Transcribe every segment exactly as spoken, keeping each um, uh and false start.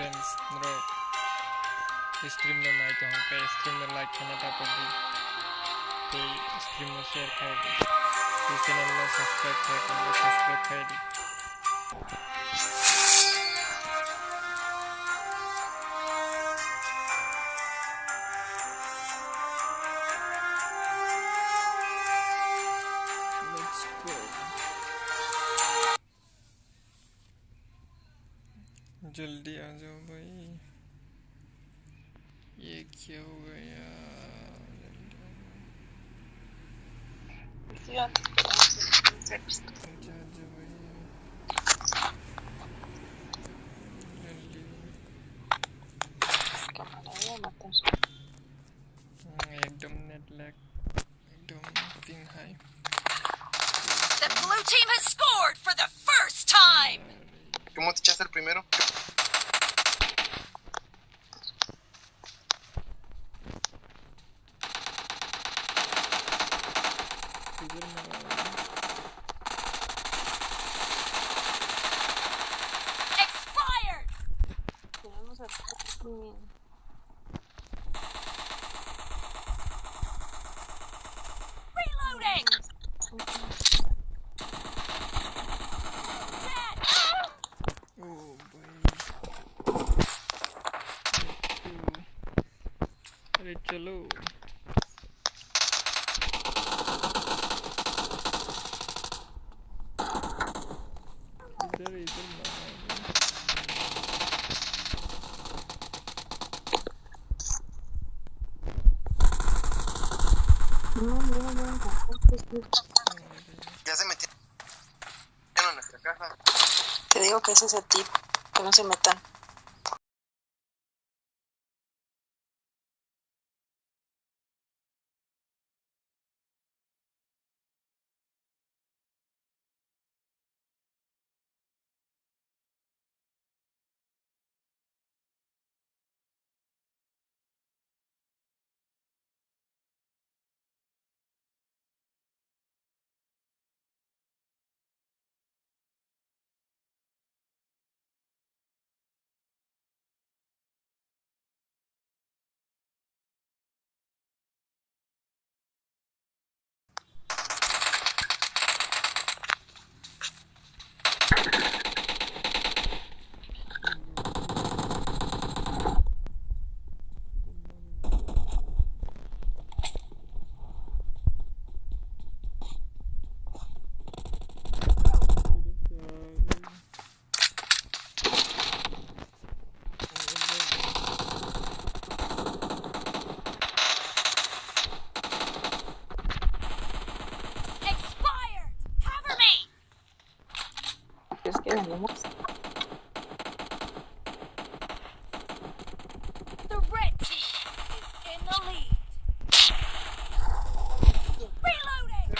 Friends rok, stream no nai tong khe stream no like khaina ta pogdi, tei stream no share khai di, tei channel no subscribe khai tong khe subscribe khai di. Let's go. जल्दी आ जाओ भाई, ये क्या हो गया? जल्दी आ जाओ। अच्छा, अच्छा भाई, जल्दी। हम्म, एकदम net lag, एकदम ping high। The blue team has scored for the first time. ¿Cómo te echaste el primero? Expired. Tenemos a Reloading. Dead. Oh, भाई। अरे चलो। इधर, इधर मारो। Ya se metieron en nuestra casa. Te digo que ese es el tip, que no se metan. Expired! Cover me! Es que ganamos. The red team is in the lead. Reloading!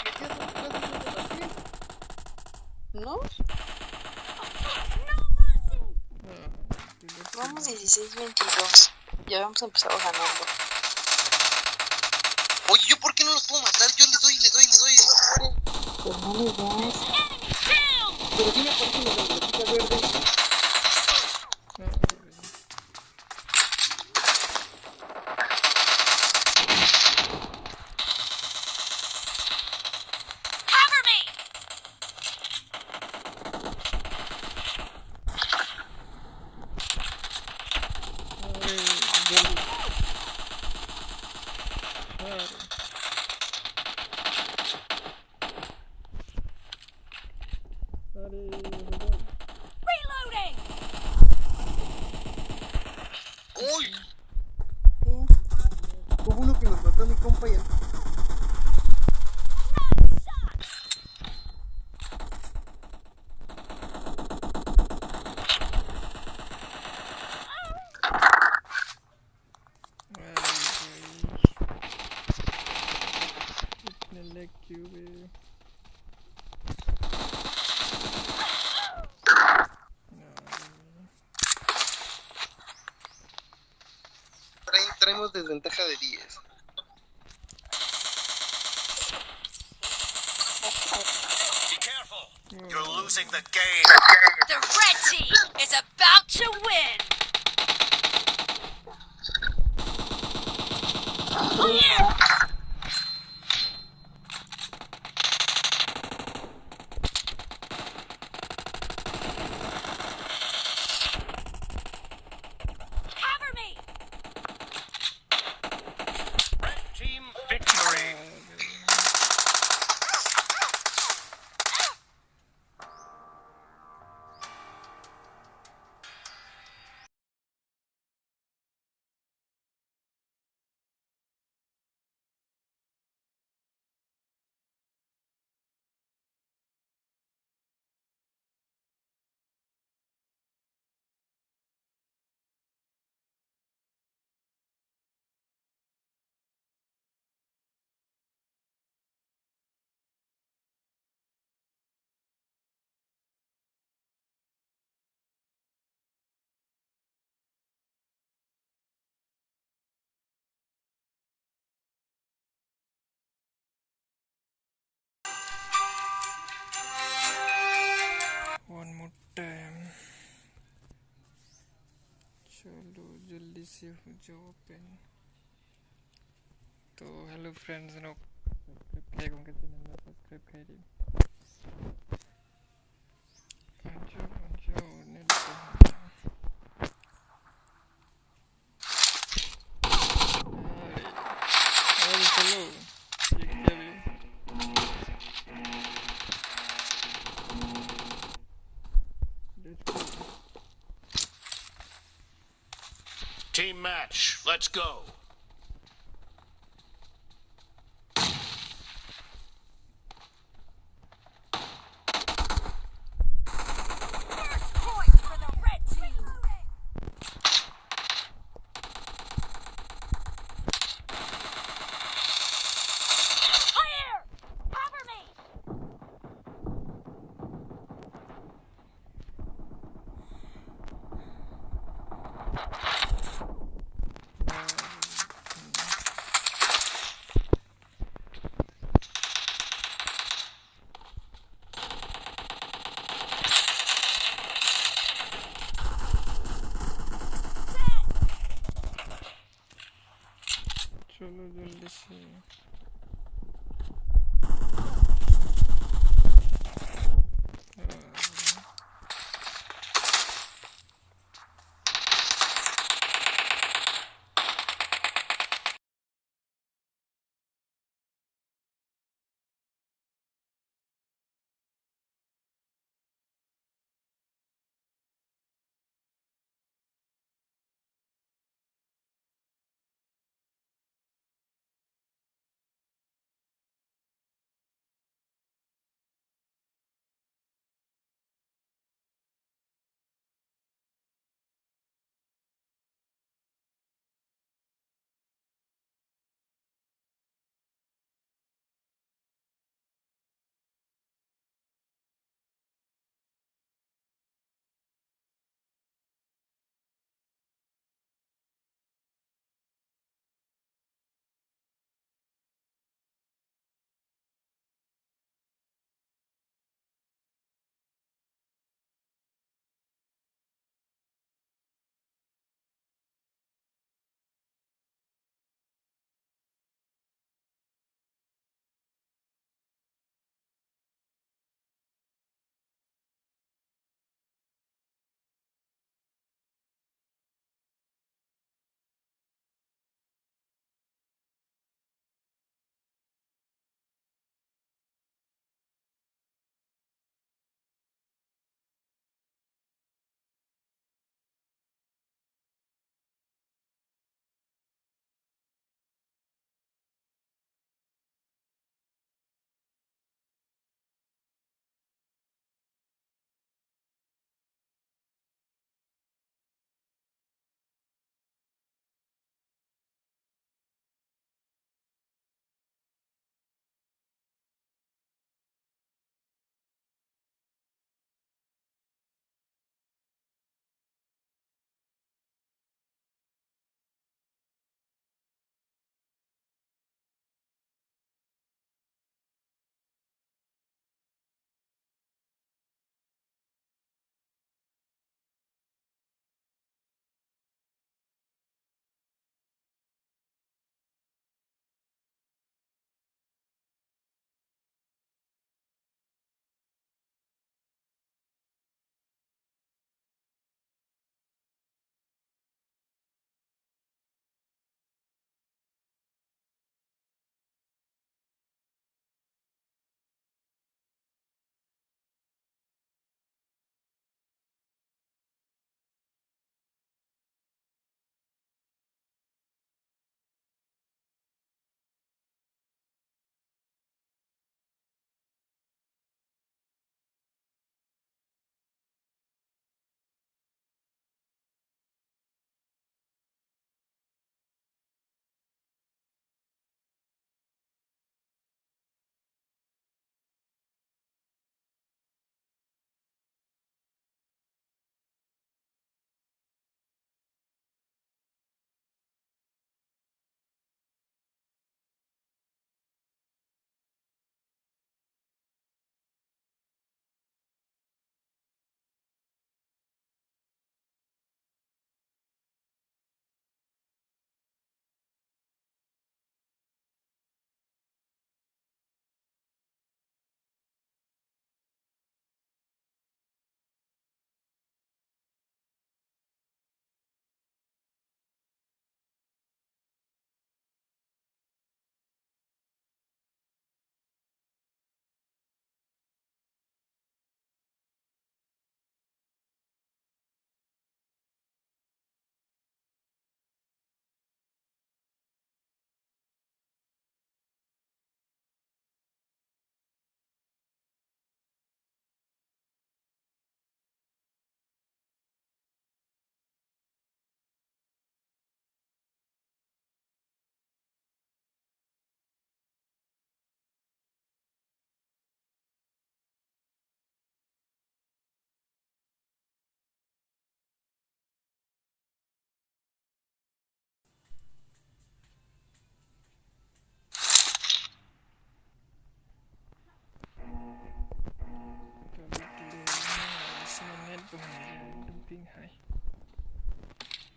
¿No? No mercy! Vamos dieciséis veintidós. Ya habíamos empezado ganando. Oye, ¿yo por qué no los puedo matar? Yo les doy, les doy, les doy, y no se mueren. Pues no les das. Enemy killed! Pero sí me aparecen las flechita verde. Cover me! Reloading! ¡Uy! Hubo uno que nos mató a mi compa y al इतने लैग क्यों बे? Traen-, traemos desventaja de diez. Be careful. You're losing the game. The red team is about to win. This is Joe Open. To hello friends, no subscribe khai kong ka channel no subscribe khai di. Anjo, anjo, net ko. Ai, ai, hello. Ye kya bhi? Let's go. Team match, let's go. First point for the red team. Clear! Cover me!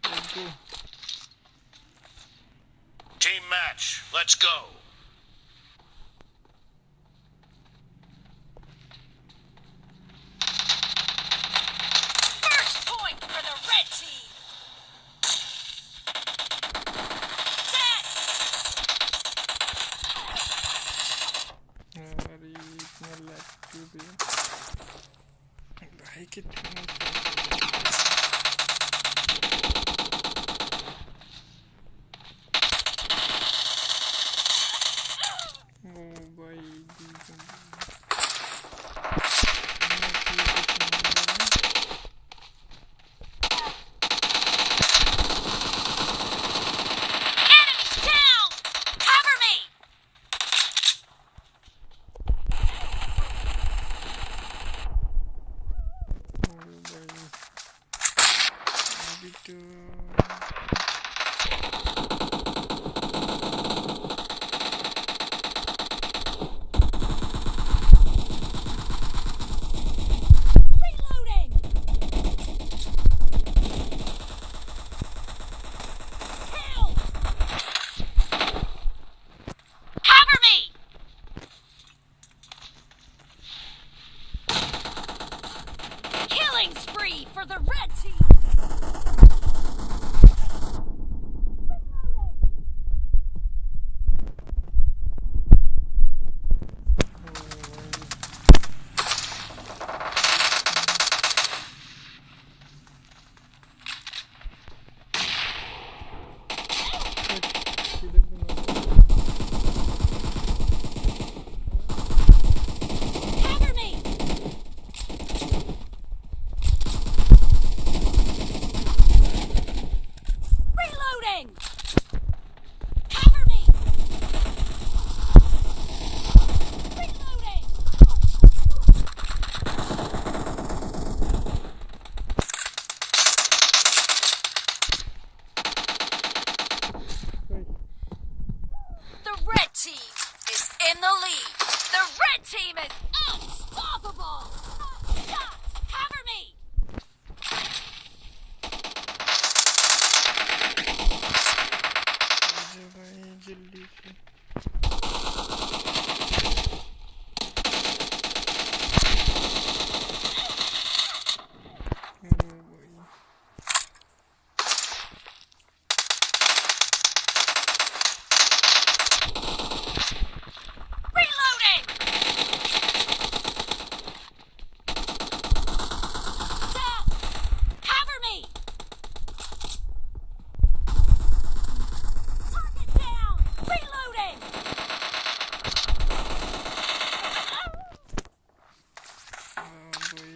Let's go. Team match, let's go. First point for the red team. Set. अरे, इतना लैग क्यों भी? भाई, कितना ओ भाई, Enemy down! Cover me! ओ भाई। अभी तो Reloading! Kill! Cover me! Killing spree for the red team! Cover me! Reloading! Cover me! Reloading! The red team is in the lead. The red team is unstoppable. Shot! Cover me! आजा भाई, जल्दी से। ओ भाई। Reloading! Down! Cover me! Target down! Reloading! आ, भाई,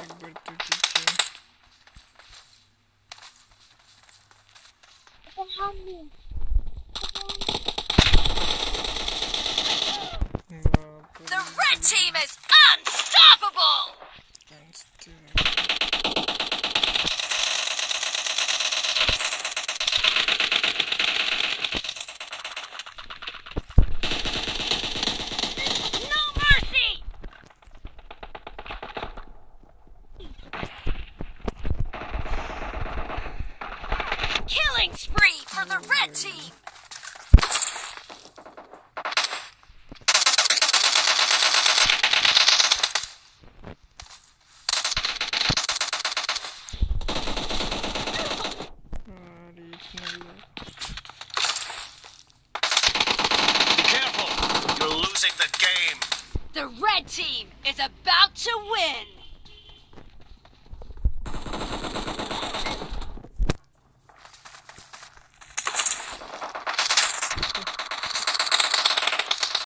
एक बार तो ठीक है। The red team is unstoppable! No mercy! Killing spree for the red team! Be careful! You're losing the game! The red team is about to win!